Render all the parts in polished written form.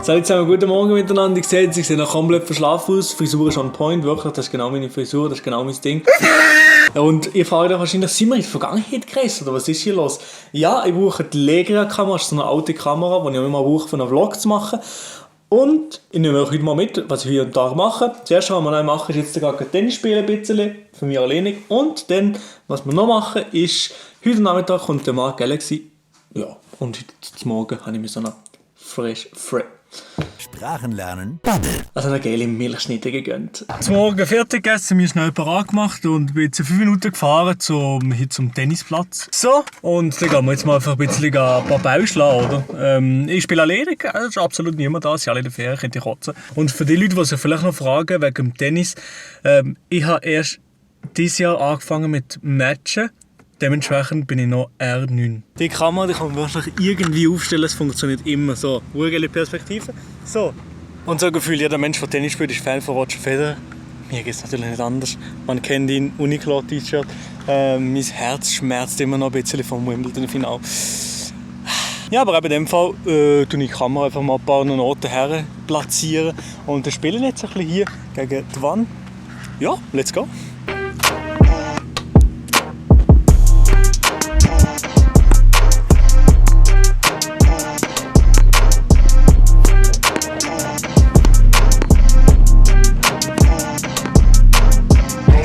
Salut zusammen, guten Morgen miteinander. Ich sehe noch komplett verschlafen aus. Die Frisur ist on point, wirklich. Das ist genau meine Frisur, das ist genau mein Ding. Und ihr fragt euch wahrscheinlich, sind wir in die Vergangenheit gereist oder was ist hier los? Ja, ich brauche die Legia-Kamera, das ist so eine alte Kamera, die ich immer brauche, um einen Vlog zu machen. Und ich nehme euch heute mal mit, was ich hier am Tag mache. Das erste, was wir machen, ist jetzt gerade Tennis spielen, ein bisschen, für mich alleine. Und dann, was wir noch machen, ist, heute Nachmittag kommt der Mark Galaxy. Ja, und heute Morgen habe ich mir so eine fresh. Sprachen lernen, Bubble. Also eine geile Milchschnitte gegönnt. Zum Morgen fertig gegessen, mir schnell parat gemacht und bin jetzt 5 Minuten gefahren zum Tennisplatz. So, und dann gehen wir jetzt mal einfach ein bisschen ein paar Bälle schlagen, oder? Ich spiele alleine, es ist absolut niemand da, sie sind alle in der Ferien, könnt ihr kotzen. Und für die Leute, die sich vielleicht noch fragen wegen dem Tennis, ich habe erst dieses Jahr angefangen mit Matchen. Dementsprechend bin ich noch R9. Die Kamera die kann man wirklich irgendwie aufstellen, es funktioniert immer so. Urgeile Perspektive. So. Und so gefühlt, jeder Mensch, der Tennis spielt, ist Fan von Roger Federer. Mir geht es natürlich nicht anders. Man kennt ihn, Uniqlo-T-Shirt. Mein Herz schmerzt immer noch ein bisschen vom Wimbledon-Finale. Ja, aber in dem Fall tue ich die Kamera einfach mal ein paar Noten her platzieren. Und dann spielen wir jetzt ein bisschen hier gegen die Wand. Ja, let's go.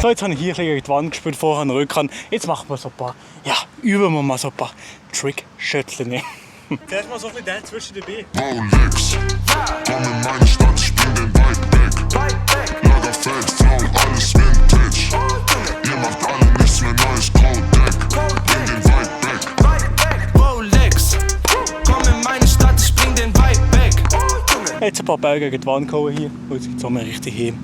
So, jetzt habe ich hier gegen die Wand gespielt, vorher einen Rückhand. Jetzt machen wir so ein paar, üben wir mal so ein paar Trick-Schötteln. Zuerst mal so ein bisschen den zwischen den Beinen. Rolex, komm in meine Stadt, ich bin den Weit weg. Lagerfeld, Frau, alles Vintage. Ihr macht alle nichts mehr Neues, Codedeck. Bring den Weit weg. Rolex, komm in meine Stadt, ich bring den Weit weg. Jetzt ein paar Bälle gegen die Wand gehauen hier. Und jetzt geht es richtig hin.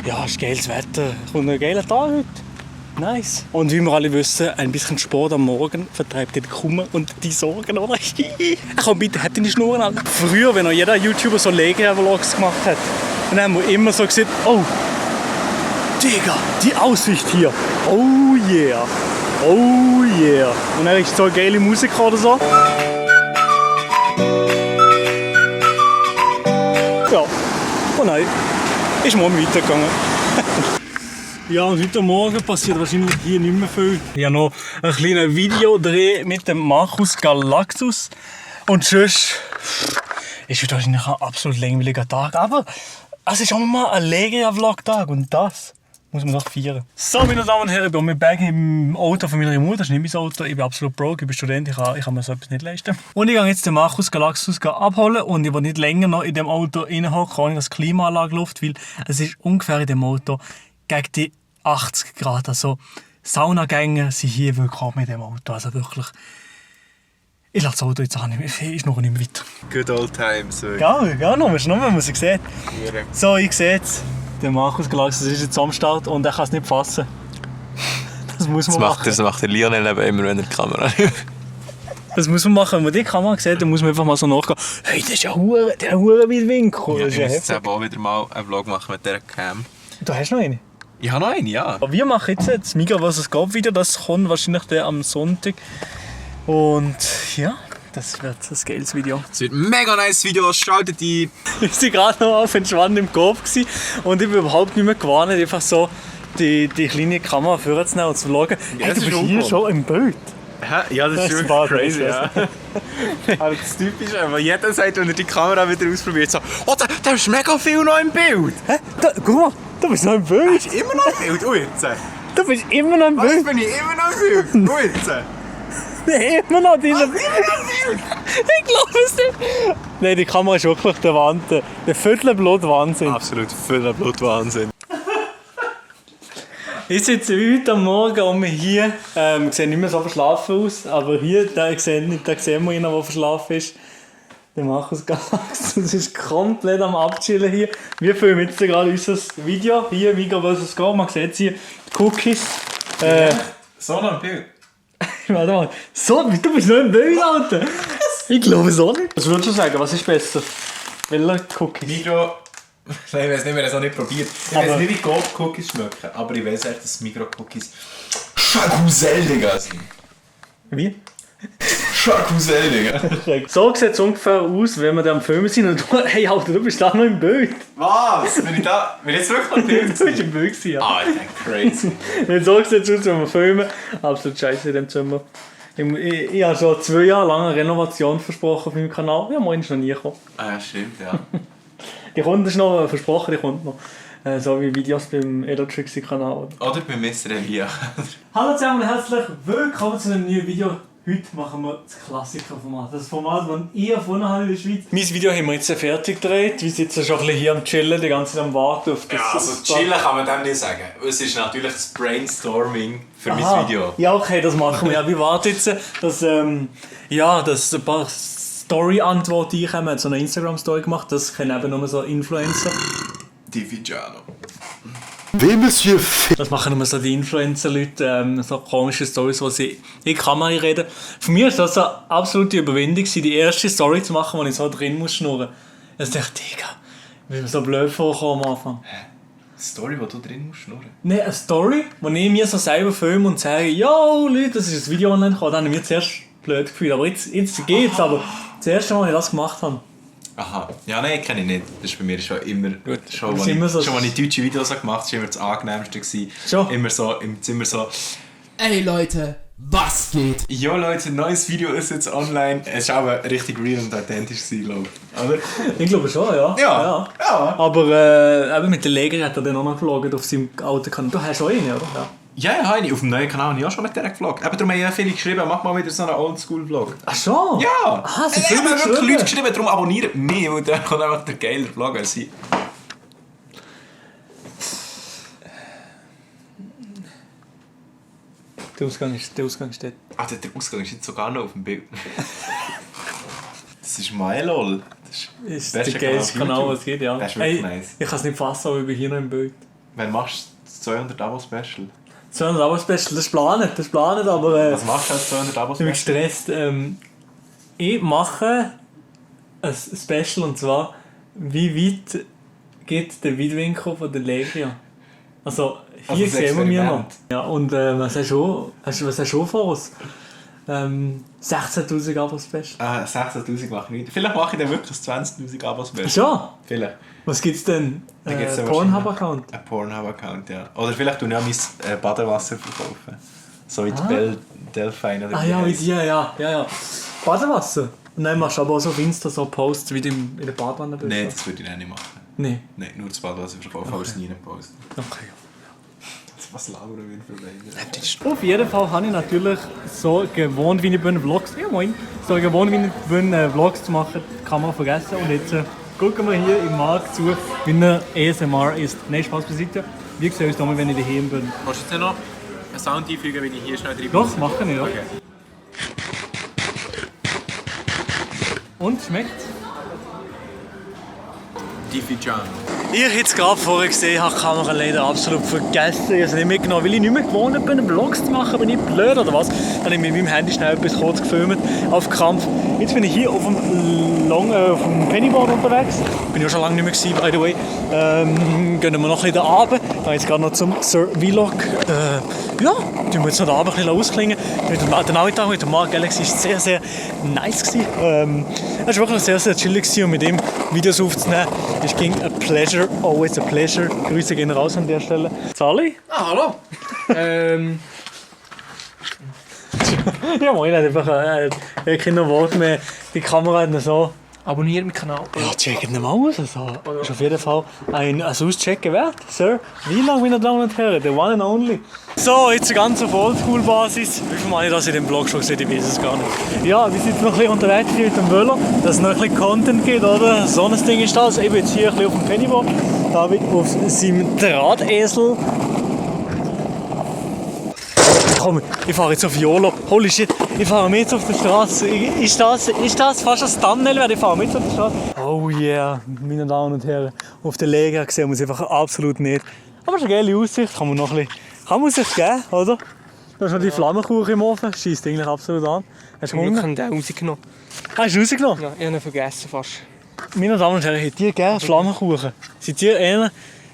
Ja, es ist geiles Wetter. Kommt ein geiler Tag heute. Nice. Und wie wir alle wissen, ein bisschen Sport am Morgen vertreibt den Kummer und die Sorgen, oder? Komm bitte, hat deine Schnurren an. Früher, wenn noch jeder YouTuber so Legia-Vlogs gemacht hat, dann haben wir immer so gesagt, oh, Digga, die Aussicht hier. Oh yeah. Oh yeah. Und dann ist so eine geile Musik oder so. Ja. Oh nein. Ist morgen weitergegangen. Ja, und heute Morgen passiert wahrscheinlich hier nicht mehr viel. Ich habe noch ein kleines Videodreh mit dem Markus Galaxus. Und sonst ist heute wahrscheinlich ein absolut langweiliger Tag. Aber es ist auch mal ein Legia-Vlog-Tag und das muss man doch feiern. So, meine Damen und Herren, ich bin mit Bag im Auto von meiner Mutter. Das ist nicht mein Auto. Ich bin absolut broke, ich bin Student, ich kann mir so etwas nicht leisten. Und ich gehe jetzt den Markus Galaxus abholen und ich will nicht länger noch in dem Auto reinhocken, ohne dass die Klimaanlage läuft, weil es ist ungefähr in dem Auto gegen die 80 Grad. Also Saunagänge sind hier willkommen mit dem Auto. Also wirklich, ich lasse das Auto jetzt auch nicht mehr, ist noch nicht mehr weiter. Good old times. Ja, noch wenn man sie sieht. So, ich sehe jetzt. Der Markus Galaxus ist jetzt am Start und er kann es nicht fassen. Das muss man machen. Das macht der Lionel eben immer, wenn er die Kamera Das muss man machen. Wenn man die Kamera sieht, dann muss man einfach mal so nachgehen. Hey, das ist ja der weit Winkel. Ja, ich muss jetzt auch wieder mal einen Vlog machen mit dieser Cam. Du hast noch eine? Ich habe noch eine, ja. Aber wir machen jetzt das Migros vs. Coop Video. Das kommt wahrscheinlich am Sonntag. Und ja, das wird ein geiles Video. Es wird ein mega nice Video, schaltet ein. Wir waren gerade noch auf Entschwand im Coop und ich bin überhaupt nicht mehr gewarnt, einfach so die kleine Kamera vorzunehmen und zu vloggen. Ja, Hey, du bist hier schon im Bild. Ja, das ist wirklich crazy, ja. Aber das Typische, weil jeder sagt, wenn er die Kamera wieder ausprobiert, so, oh, da ist mega viel noch im Bild. Hä? Guck mal, du bist noch im Bild. Ist immer noch im Bild? Oh, jetzt. Du bist immer noch im Was, Bild. bin ich immer noch im Bild? Oh, jetzt. Immer noch in der Ich glaube es nicht. Nein, die Kamera ist wirklich der Wahnsinn. Der Viertelblut-Wahnsinn. Absolut voller Blutwahnsinn. Ich sitze heute am Morgen und wir hier sehen nicht mehr so verschlafen aus, aber hier da sehen wir ihn, der verschlafen ist. Der Markus Galaxus ist komplett am Abchillen hier. Wir filmen jetzt gerade unser Video. Hier, Migros vs. Coop. Man sieht hier die Cookies. So noch ein Bild. Warte mal. So, du bist noch im Bild, Alter. Ich glaube es auch nicht. Was würdest du sagen, was ist besser? Welcher Cookies? Migros. Nein, ich weiß nicht, wir haben es noch nicht probiert. Ich weiß nicht, wie Coop-Cookies schmecken, aber ich weiß echt, dass Migros-Cookies Schakusel, Digga, sind. Wie? Schack aus Welling. So sieht es ungefähr aus, wenn wir da am Filmen sind und du, hey Alter, du bist da noch im Bild. Was? Bin ich da? Bin ich jetzt wirklich am Bild? Du bist im Bild gewesen, ja. Ah, ich denke crazy. So sieht es aus, wenn wir filmen. Absolut scheiße in dem Zimmer. Ich habe schon 2 Jahre lang eine Renovation versprochen auf meinem Kanal. Ja, morgen ist noch nie gekommen. Ah, ja, stimmt, ja. Die kommt ist noch versprochen, die kommt noch. So wie Videos beim Edotrixie-Kanal. Oder bei Mr. Elia. Hallo zusammen und herzlich willkommen zu einem neuen Video. Heute machen wir das Klassikerformat. Das Format, das ich erfunden habe in der Schweiz. Mein Video haben wir jetzt fertig gedreht. Wir sitzen schon ein bisschen hier am Chillen, die ganze Zeit am Warten auf das. Ja, also chillen kann man dem nicht sagen. Es ist natürlich das Brainstorming für mein Video. Ja, okay, das machen wir. Ja, wir warten jetzt, dass ein paar Story-Antworten einkommen. Er hat so eine Instagram-Story gemacht. Das können eben nur so Influencer. Di Vigiano. Das machen nur so die Influencer-Leute, so komische Storys, wo sie in die Kamera reden. Für mich war das eine absolute Überwindung, die erste Story zu machen, wo ich so drin muss schnurren. Ich dachte, Digga, ich bin mir so blöd vorgekommen am Anfang. Eine Story, wo du drin musst schnurren? Nein, eine Story, wo ich mir so selber filme und sage, yo Leute, das ist ein Video online gekommen. Dann habe ich mir zuerst blöd gefühlt. Aber jetzt geht's, aber das erste Mal, als ich das gemacht habe. Aha. Ja, nein, kenne ich nicht. Das ist bei mir schon immer... Schon als ich deutsche Videos gemacht habe, war immer das angenehmste. Schon? Immer so im Zimmer so... Ey Leute, was geht? Jo Leute, ein neues Video ist jetzt online. Es war aber richtig real und authentisch, glaube ich. Oder? Ich glaube schon, ja. Ja. Aber eben mit der Leger hat er dann auch noch geflogen auf seinem alten Kanal. Du hast auch einen, oder? Ja. Ja, habe ich. Auf dem neuen Kanal habe ich auch schon mit der gevloggt. Aber darum haben ja viele geschrieben, mach mal wieder so einen Oldschool-Vlog. Ach schon? Ja! Ah, es haben wirklich Leute geschrieben, darum abonniert mich, weil der kann einfach der geile Vlogger sein. Der Ausgang ist dort. Ah, der Ausgang ist jetzt sogar noch auf dem Bild. Das ist MyLol. Das ist der geilste Kanal, was es gibt, ja. Das ist wirklich nice. Ich kann es nicht fassen, aber ich bin hier noch im Bild. Wann machst du das 200 Abo-Special? 200 Abo-Special, das ist geplant, aber... Was machst du als 200 Abo-Special? Ich bin gestresst. Ich mache ein Special und zwar, wie weit geht der Weitwinkel von der Legria? Also, hier sehen wir noch. Ja, und was hast du vor uns? 16'000 Abo-Special. 16'000 mache ich nicht. Vielleicht mache ich dann wirklich ein 20'000 Abo-Special. Schon? Vielleicht. Was gibt's denn? Ein Pornhub-Account? Ein Pornhub-Account, ja. Oder vielleicht tue ich auch mein Badewasser verkaufen. So wie die Delfine oder ja, wie die, ja. Badewasser? Und dann machst du aber auch so auf Insta so Posts, wie du in der Badwanne bist. Nein, das würde ich nicht machen. Nein, nur das Badewasser verkaufen, aber es nie posten. Okay. Was labern wir für Wege? Auf jeden Fall habe ich natürlich so gewohnt, wie ich bin, Vlogs. Ja, moin. So gewohnt, wie ich bin, Vlogs zu machen, die Kamera vergessen. Und jetzt gucken wir hier im Markt zu, wie er ASMR ist. Nein, Spaß beiseite. Wie sieht es aus, wenn ich daheim bin? Kannst du jetzt noch einen Sound einfügen, wenn ich hier schnell drin bin? Doch, mach ich, ja. Okay. Und, schmeckt's? Di Vigiano. Ich habe jetzt gerade vorher gesehen, habe die Kamera leider absolut vergessen. Ich habe es nicht mitgenommen, weil ich nicht mehr gewohnt bin, Vlogs zu machen. Bin ich blöd oder was? Dann habe ich mit meinem Handy schnell etwas kurz gefilmt, auf Krampf. Jetzt bin ich hier auf dem Pennyboard unterwegs. Bin ich auch schon lange nicht mehr gewesen, by the way. Gehen wir noch ein bisschen runter. Dann jetzt gerade noch zum Sir Vlog. Ja, tun wir jetzt noch den Abend ein bisschen ausklingen. Der Nachmittag mit dem Mark Galaxy war sehr, sehr nice. Es war wirklich sehr, sehr chillig und mit ihm Videos aufzunehmen. Es ging a pleasure, always a pleasure. Grüße gehen raus an der Stelle. Sali? Ah, hallo. Ja, moin, er hat einfach kein Wort mehr. Die Kamera hat ihn so... Abonniert meinen Kanal. Ja, checken ihn mal aus. Also, ist auf jeden Fall ein Auschecken wert. Sir, wie lange, meine Damen und Herren? The one and only. So, jetzt ganz auf Oldschool-Basis. Wie viel habe ich das in dem Blog schon gesehen? Ich weiß es gar nicht. Ja, wir sind jetzt noch ein bisschen unterwegs mit dem Velo, dass es noch ein bisschen Content gibt, oder? So ein Ding ist das. Ich bin jetzt hier ein bisschen auf dem Pennyboard. David auf seinem Drahtesel. Komm, ich fahre jetzt auf YOLO. Holy shit, ich fahre mit auf der Straße. Ist das fast ein Thumbnail? Ich fahre mit auf der Straße. Oh yeah, meine Damen und Herren. Auf der Lega sehen wir uns einfach absolut nicht. Aber es ist eine geile Aussicht, kann man sich geben, oder? Du hast noch die Flammenkuchen im Ofen, schießt eigentlich absolut an. Hast du Hunger? Ich habe den rausgenommen. Hast du rausgenommen? Ja, ich habe ihn vergessen fast. Meine Damen und Herren, hättet ihr gerne Flammenkuchen? Seid ihr eher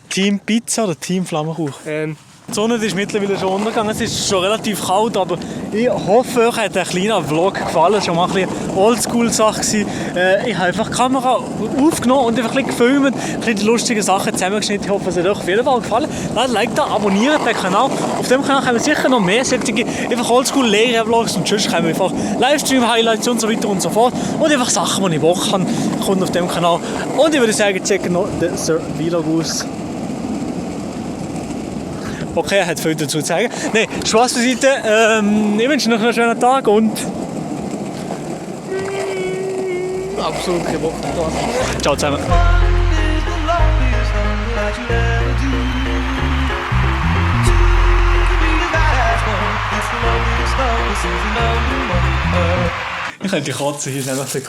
Team Pizza oder Team Flammenkuchen? Die Sonne ist mittlerweile schon untergegangen, es ist schon relativ kalt, aber ich hoffe, euch hat der kleine Vlog gefallen. Es war schon mal ein bisschen Oldschool-Sache. Ich habe einfach die Kamera aufgenommen und einfach ein bisschen gefilmt, ein bisschen die lustigen Sachen zusammengeschnitten. Ich hoffe, es hat euch auf jeden Fall gefallen. Lasst ein Like da, abonniert den Kanal. Auf dem Kanal haben wir sicher noch mehr solche einfach Oldschool-Lehrer-Vlogs und sonst haben wir einfach Livestream-Highlights und so weiter und so fort. Und einfach Sachen, die ich Woche habe, kommen auf dem Kanal. Und ich würde sagen, checken noch den Sir Vlog aus. Okay, er hat viel dazu zu sagen. Nein, Spaß beiseite. Ich wünsche noch einen schönen Tag und... Absolut kein Bock mehr. Ciao zusammen. Ich könnte die Katze hier einfach so